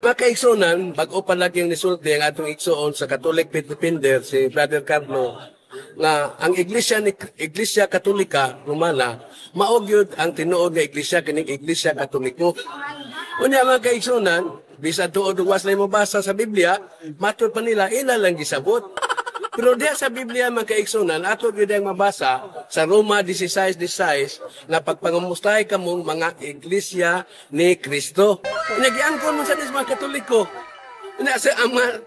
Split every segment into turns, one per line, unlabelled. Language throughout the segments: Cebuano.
Mga kaigsunan, bag-o pa lagi ang nisulti ang atong igsuon sa Catholic Faith Defender, si Brother Carlo, nga ang Iglesia ni Iglesia Katolika Romana mao gyud ang tinuod nga iglesia, kining Iglesia Katoliko. Unya, mga kaigsunan, bisan tuod ug was mo basa sa Biblia, matud pa nila ila lang gisabot. Pero diha sa Biblia, mga kaigsunan, ato gyud ang mabasa sa Roma 16:16 na pagpangumustay kamong mga iglesia ni Kristo. Unya giangkon mo sa mga Katoliko. Unya sa ang mga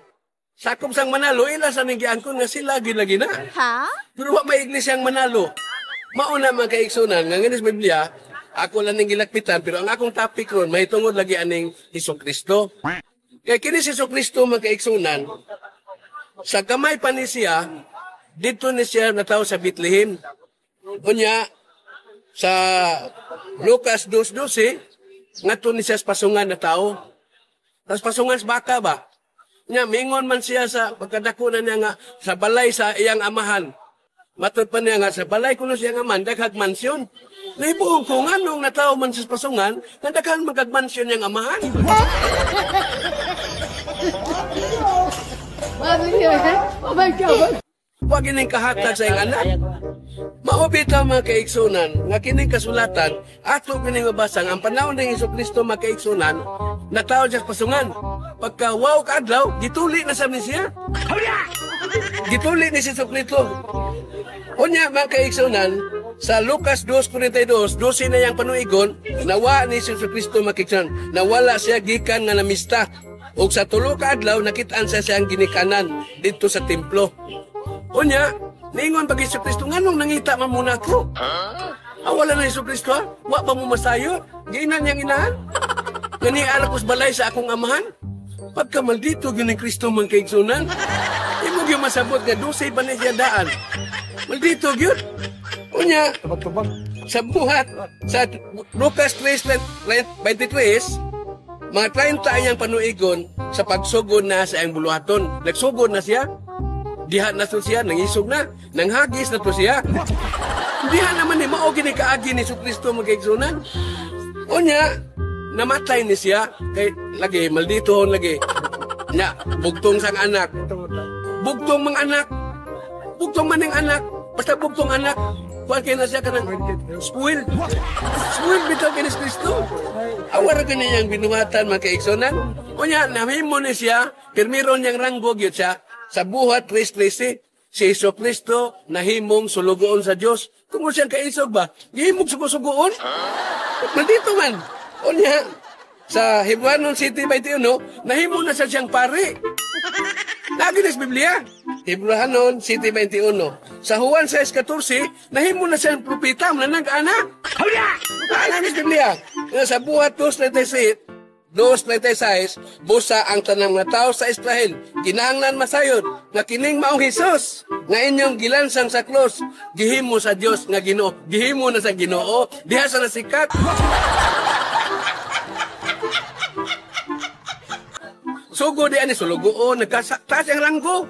sakop sang Manalo, ila sa ning giangkon nga sila gyud lagi na.
Ha?
Pero wa may iglesia ang Manalo. Mauna, mga kaigsunan, nga ngani sa Biblia, ako lang ning gilakpitan, pero ang akong topic ron mahitungod lagi aning Hesus Kristo. Kay kini si Hesus Kristo, mga kaigsunan, sa gamay pa ni siya, dito ni siya natawo sa Bethlehem. Unya, sa Lucas 2:12, ngadto ni siya sa pasungan na tao. Tapos pasungan sa baka ba? Nya, mingon man siya sa pagkadako na niya nga sa balay sa iyang amahan. Matod pa niya nga sa balay kuno siyang amahan, daghag mansyon. Nahibuong ko nganong natawo man sa pasungan, nga daghan man kag mansyon niyang amahan.
Oh my God!
Wa gining kahatag sa iyang anak. Mao bitaw, mga kaigsunan, nga kining kasulatan, ato kining mabasa nga ang panahon ng Hesus Kristo, mga kaigsunan, natawo siya sa pasungan. Pagka wow ka adlaw, gituli na sa ni siya. Gituli ni si Hesus Kristo. Unya, mga kaigsunan, sa Lucas 2:42, 12 na yang panuigon, nawa ni Hesus Kristo, mga kaigsunan, nawala siya gikan nga namista. Ug sa 3 ka adlaw nakitaan siya siyang ginikanan didto sa templo. Unya, niingon pag Hesus Kristo, "Nganong nangita man muna ko?" Ah, wala na Hesus Kristo, ha? Wa pa mo masayo? Giinan niyang inahan? Ngani anak ko sa balay sa akong amahan? Pagka maldito gyud ni Kristo, man kaigsunan. Imo gyud masabot nga 12 pa ni siya daan. Maldito gyud. Unya, sa buhat sa Lucas 3:23, mga 30 iyang panuigon sa pagsugod na sa iyang buluhaton. Nagsugod na siya. Diha na to siya, nangisog na, nanghagis na to siya. Diha naman ni mao gini kaagi ni Kristo, mga kaigsunan. Unya, namatay ni siya kay lagi maldito lagi. Nya, bugtong sang anak. Bugtong mga anak. Bugtong man ning anak. Basta bugtong anak. Kuan kay na siya kanang spoiled. Spoiled bitaw kay ni Kristo. Awara kani niyang binuhatan, mga kaigsunan. Unya, nahimo ni siya, pirmiro niyang ranggo gyud siya sa Buhat 3:13, si Hesus Kristo nahimong sulugoon sa Dios. Tungod siyang kaisog ba? Gihimog sugo-sugoon? Nandito man. Unya, sa Hebreanon 7:21, nahimo na siya siyang pari. Lagi na sa Biblia. Hebreanon 7:21. Sa Juan 6:14, nahimo na siyang propeta, mananag-ana. Ana sa Biblia. Sa Buhat 2:36, 2:36, busa ang tanang mga tao sa Israel, kinahanglan masayod nga kining maong Hesus, nga inyong gilansang sa krus, gihimo sa Dios nga Ginoo, gihimo na sa Ginoo, diha sa nasikat. Sugo di ani sulugoon, nagkasakta siyang ranggo.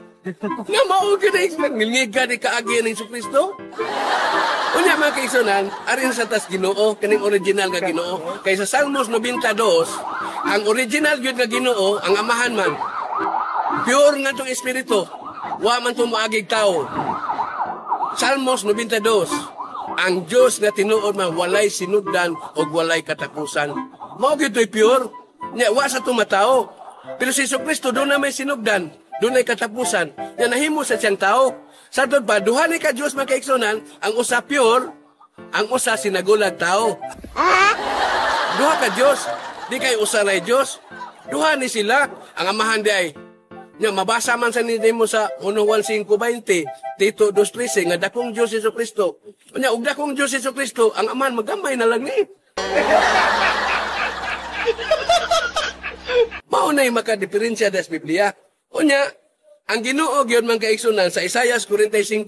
Nga mao gyud ang ngilngiga di kaagi ni Kristo. Unya, mga kaigsunan, arin sa tas Ginoo, kaning original nga Ginoo. Kay sa Salmos 92, ang original gyud nga Ginoo, ang amahan man. Pure nga tong espiritu, wa man to moagig tao. Salmos 92, ang Dios nga tinuod man walay sinugdan ug walay katapusan. Mao gyud to'y pure. Nya wa sa tumatao. Pero si Kristo doon na may sinugdan, doon ay katapusan. Nya nahimo sa siyang tao. Sa pa, duha ni ka Dios, mga kaigsunan, ang usa pure, ang usa sinagulag tao. Duha ka Dios, di kay usa ray Dios. Duha ni sila, ang amahan di ay. Nya mabasa man sa nimo sa 1:5:20, Tito 2:13 nga dakong Dios Hesus Kristo. Nya og dakong Dios Hesus Kristo, ang amahan magamay na lang ni. Mao nay makadiferensya das Biblia. Unya, ang Ginoo gyud, man kaigsunan, sa Isaiah 45:19,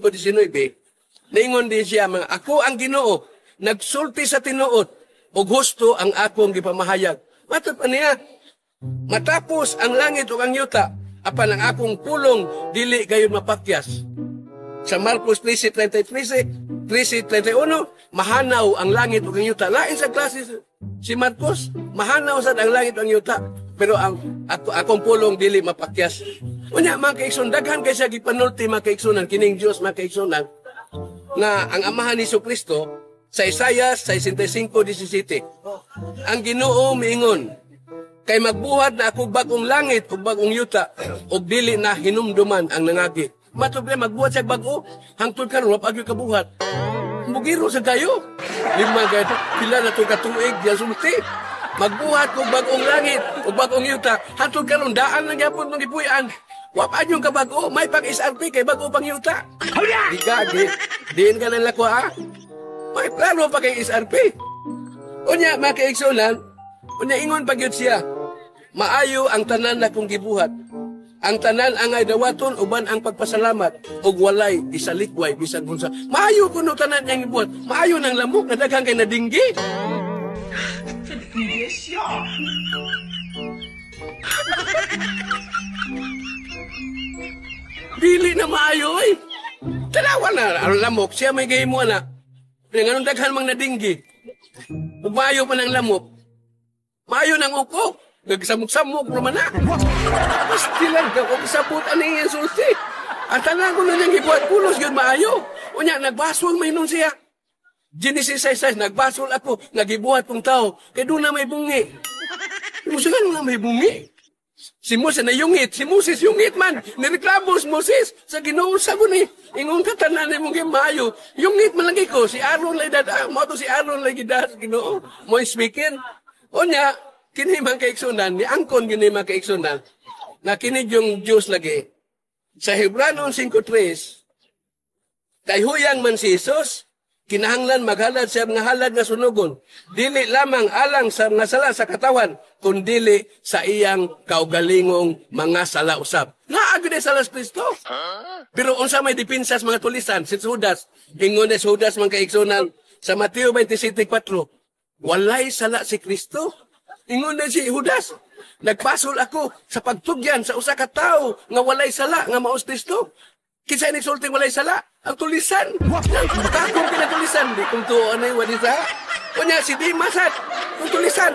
ningon din siya mga ako ang Ginoo, nagsulti sa tinuod ug husto ang akong gipamahayag. Matod pa niya, matapos ang langit ug ang yuta, apan ang akong pulong dili gayud mapakyas. Sa Marcos 13:33, 13:31, mahanaw ang langit ug ang yuta. Lain sa klase si Marcos, mahanaw sad ang langit ug ang yuta. Pero ang Ako, akong pulong dili mapakyas. Unya, mga kaigsoon, daghan kay siya gipanulti, mga kaigsunan, kining Dios, mga kaigsunan, nga ang amahan ni Kristo sa Isaiah 65:17. Ang Ginoo miingon, "Kay magbuhat na ako bag-ong langit ug bag-ong yuta ug dili na hinumduman ang nangagi." Matod pa, magbuhat siya bag-o, hangtod karon wa pa gyud kabuhat. Mugiro sa kayo. Lima kay pila na to katuig diyan sulti. "Magbuhat kog bag-ong langit ug bag-ong yuta." Hangtod karon daan lang gyapon mong gipuy-an. Wa pa yung kabag-o, may pang SRP kay bag-o pang yuta. Di ka, di, diin ka nang lakwa ah. May plano pa kay SRP. Unya, mga kaigsunan, unya ingon pa gyud siya, "Maayo ang tanan na kong gibuhat. Ang tanan angay dawaton uban ang pagpasalamat ug walay isalikway bisan unsa." Maayo kuno tanan niyang gibuhat. Maayo nang lamok na daghan kay nadinggi.
你别笑。
Dili na maayo eh. Tanawa na ang lamok siya may gahimo na. Nganong daghan mang nadinggi? Ug maayo pa ng lamok. Maayo nang uko. Nagsamok-samok naman na. Pastilan ka kung sabot ani iyang sulti. Ang tanan ko na niyang gibuhat, pulos yun maayo. Unya, nagbasol may nun siya. Genesis 6:6, "Nagbasol ako, nagibuhat kong tao, kay doon na may bungi." Musa na may bungi. Si Moses na yungit, si Moses yungit man. Nireklamo si Moses sa Ginoo sa ni. Ingon ka tanan ni mong maayo. Yungit man lagi ko si Aaron lay dad, mo to si Aaron lay gidad sa Ginoo. Mo speaker. Unya, kini man kaigsunan, ni angkon kini man kaigsunan, na kini yung Diyos lagi. Sa Hebrano 5:3, kay huyang man si Jesus, kinahanglan maghalad siya nga halad nga sunugon. Dili lamang alang sa mga sala sa katawan, kundili sa iyang kaugalingong mga sala usab. Naa gyud sala sa Kristo. Pero unsa may depensa sa mga tulisan, si Judas, ingon ni Judas, mga kaigsunan, sa Mateo 27:4, "Walay sala si Kristo." Ingon na si Judas, "Nagpasol ako sa pagtugyan sa usa ka tawo nga walay sala nga mao si Kristo." Kinsa ni sulting walay sala? Ang tulisan. Kakong pinatulisan, di kung tuo na wali sa. Unya si Dimas at kung tulisan.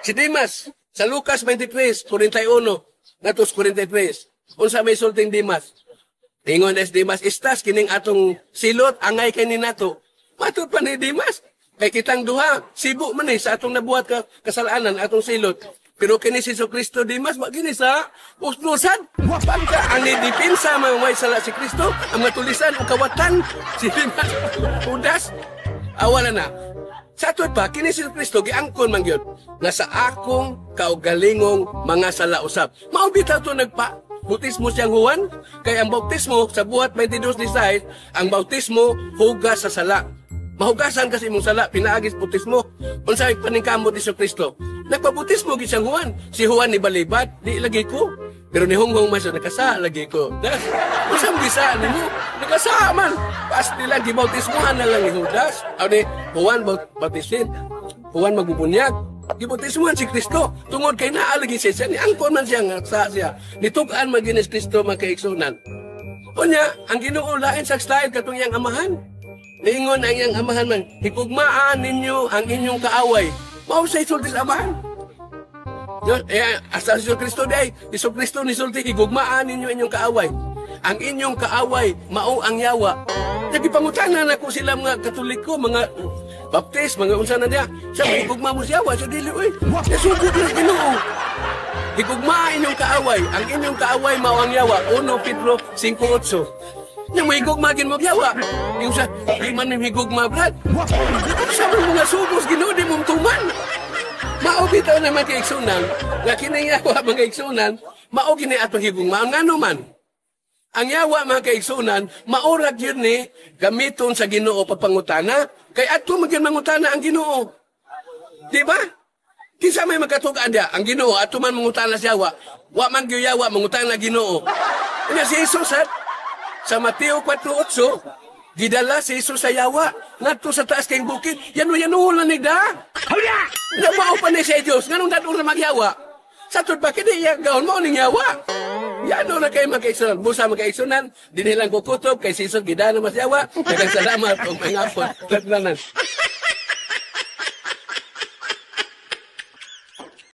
Si Dimas sa Lucas 23:41 natos 43. Unsa may sulting Dimas? Ingon es Dimas, "Istas kining atong silot angay kay ni nato." Matod pa ni Dimas, kay kitang duha, sibo man eh sa atong nabuhat ka kasalanan atong silot. Pero kini si Kristo, Dimas, wa gini sa usnusan. Pagka ang nidipinsa mga may sala si Kristo, ang mga tulisan o kawatan, si Dimas, Judas, awala na. Sa atod pa, kini si Kristo, giangkon man gyud, nga sa akong kaugalingong mga sala usab. Mao bitaw to nagpa bautismo siyang Juan, kay ang bautismo sa Buhat 22:16, ang bautismo hugas sa sala. Mahugasan kasi imong sala, pinaagis bautismo. Unsa paningkamot ni Kristo? Nagpabautismo gid siyang Juan. Si Juan ni balibat, di lagi ko. Pero ni Honghong man siya, nakasa lagi ko. Das, unsa bisa nimo? Nakasa man. Pasti lang gibautismohan na lang ni Judas. Aw ni Juan bautisin. Juan magbubunyag. Gibautismohan si Kristo tungod kay naa lagi siya ni angkon man siya nga sa siya. Nitug-an man gyud ni Kristo, mga kaigsunan. Unya, ang Ginoo lain sa style katong iyang amahan. Niingon ang iyang amahan man, "Higugmaan ninyo ang inyong kaaway." Mao sa isulti sa amahan. Yun, eh, asa si Kristo day, si Kristo nisulti, "Higugmaan ninyo inyong kaaway. Ang inyong kaaway, mao ang yawa." Nagipangutana na ko sila mga Katoliko, mga Baptist, mga unsa na niya. Sa higugma mo siya, sa dili, uy. Nasugod na Ginoo. "Higugmaa inyong kaaway. Ang inyong kaaway mao ang yawa." 1 Pedro 5:8. Nya mo higugma gin mo yawa. Yung sa di man mi higugma, brad. Sa mga sugos Ginoo di mo tuman. Mao bitaw na mga kaigsunan, nga kini yawa, mga kaigsunan, mao gini atong higugma ngano man. Ang yawa, mga kaigsunan, maurag yun ni gamiton sa Ginoo pagpangutana, kay adto man gyud mangutana ang Ginoo. Di ba? Kinsa may magkatug-an diya? Ang Ginoo adto man mangutana sa yawa. Wa man gyud yawa mangutana Ginoo. Nya si Jesus at sa Mateo 4:8, gidala si Jesus sa yawa ngadto sa taas kay bukid. Yano yano lang ni da. Nya mao pa ni sa Dios nganong dadon na magyawa? Sa tud ba kini iya gaon mao ning yawa? Yano na kay mga kaigsunan, busa mga kaigsunan, dinhi lang ko kutob kay si Jesus gidala mas yawa. Daghang salamat ug maayong hapon. Tagnanan.